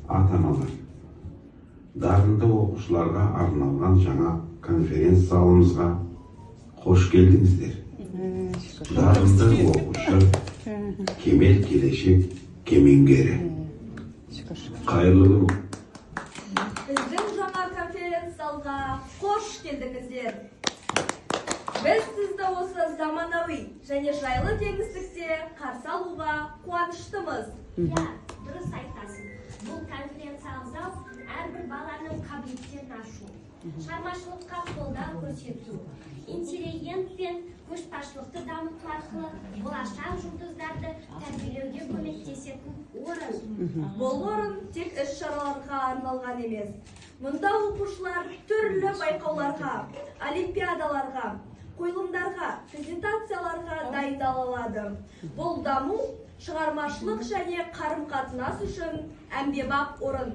ата-аналар, дарынды оқушыларға арналған жаңа конференц-залымызға қош келдіңіздер. Дарынды оқушы, кемел келешек кемеңгері. Қайырлы күн. Біздің жаңа конференц-залға қош келдіңіздер. Біз сізді осы заманауи және жайлы кеңістікте қарсы алуға қуаныштымыз. Иә, дұрыс айтасың. Бұл конференциялық зал әрбір баланың қабілеттерін ашу, шығармашылыққа қолдау көрсету, интеллигент пен көшбасшылықты дамыту арқылы болашақ жұлдыздарды тәрбиелеуге көмектесетін орын. Бұл орын тек іс-шараларға арналған емес. Мұнда оқушылар түрлі байқауларға, олимпиадаларға, қойылымдарға, презентацияларға дайындала алады. Бұл даму, шығармашылық және қарым-қатынас үшін әмбебап орын.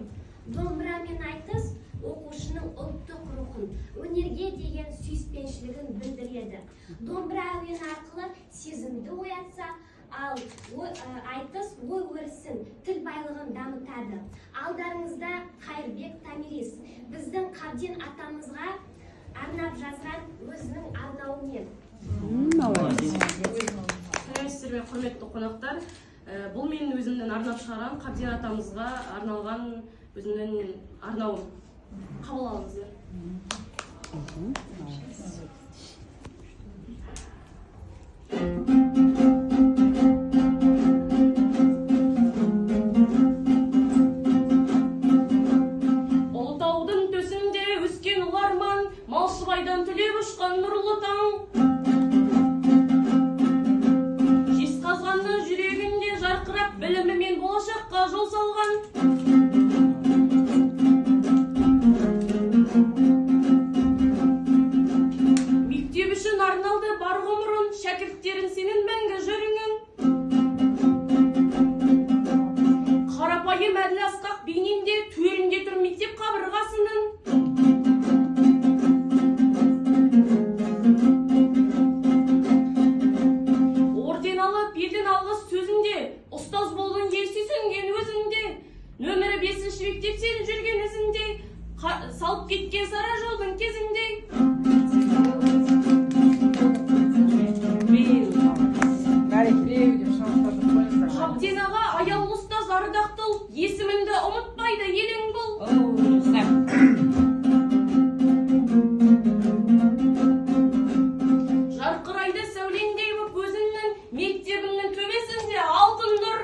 Домбыра мен айтыс оқушының ұлттық рухын, өнерге деген сүйіспеншілігін білдіреді. Домбыра әуен арқылы сезімді оятса, ал айтыс ой өрісін, тіл байлығын дамытады. Алдарыңызда Қайырбек Томирис біздің Қабден атамызға арнап жазған өзінің арнауымен. Сәлеметсіздер ме, құрметті қонақтар. Бұл менің өзімнің арнап шығарған Қабден атамызға арналған өзімнің арнауым. Қабыл алыңыздар. Ұлытаудың төсінде өскен ұлы арман, Малшыбайдан түлеп ұшқан нұрлы таң. Жезқазғанның жүрегінде жарқырап, білімімен болашаққа жол салған. Мектеп үшін арналды бар ғұмырын, шәкірттерін сенің мәңгі жүріңін. Қарапайым әділ асқақ бейнеңде, төрінде тұр мектеп қабырғасының. Орден алып, елдің алғыс сөзінде, ұстаз болдың ел сүйсінген өзіңде. Нөмірі 5-ші мектеп сен жүрген ізінде, салып кеткен сара жолдың кезінде. Қабден аға аяулы ұстаз ардақты ұл, есіміңді ұмытпайды елің бұл. Жарқырайды сәулеңдей боп өзіңнің, мектебіңнің төбесінде алтын нұр.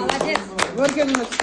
Молодец. Өркен өсті.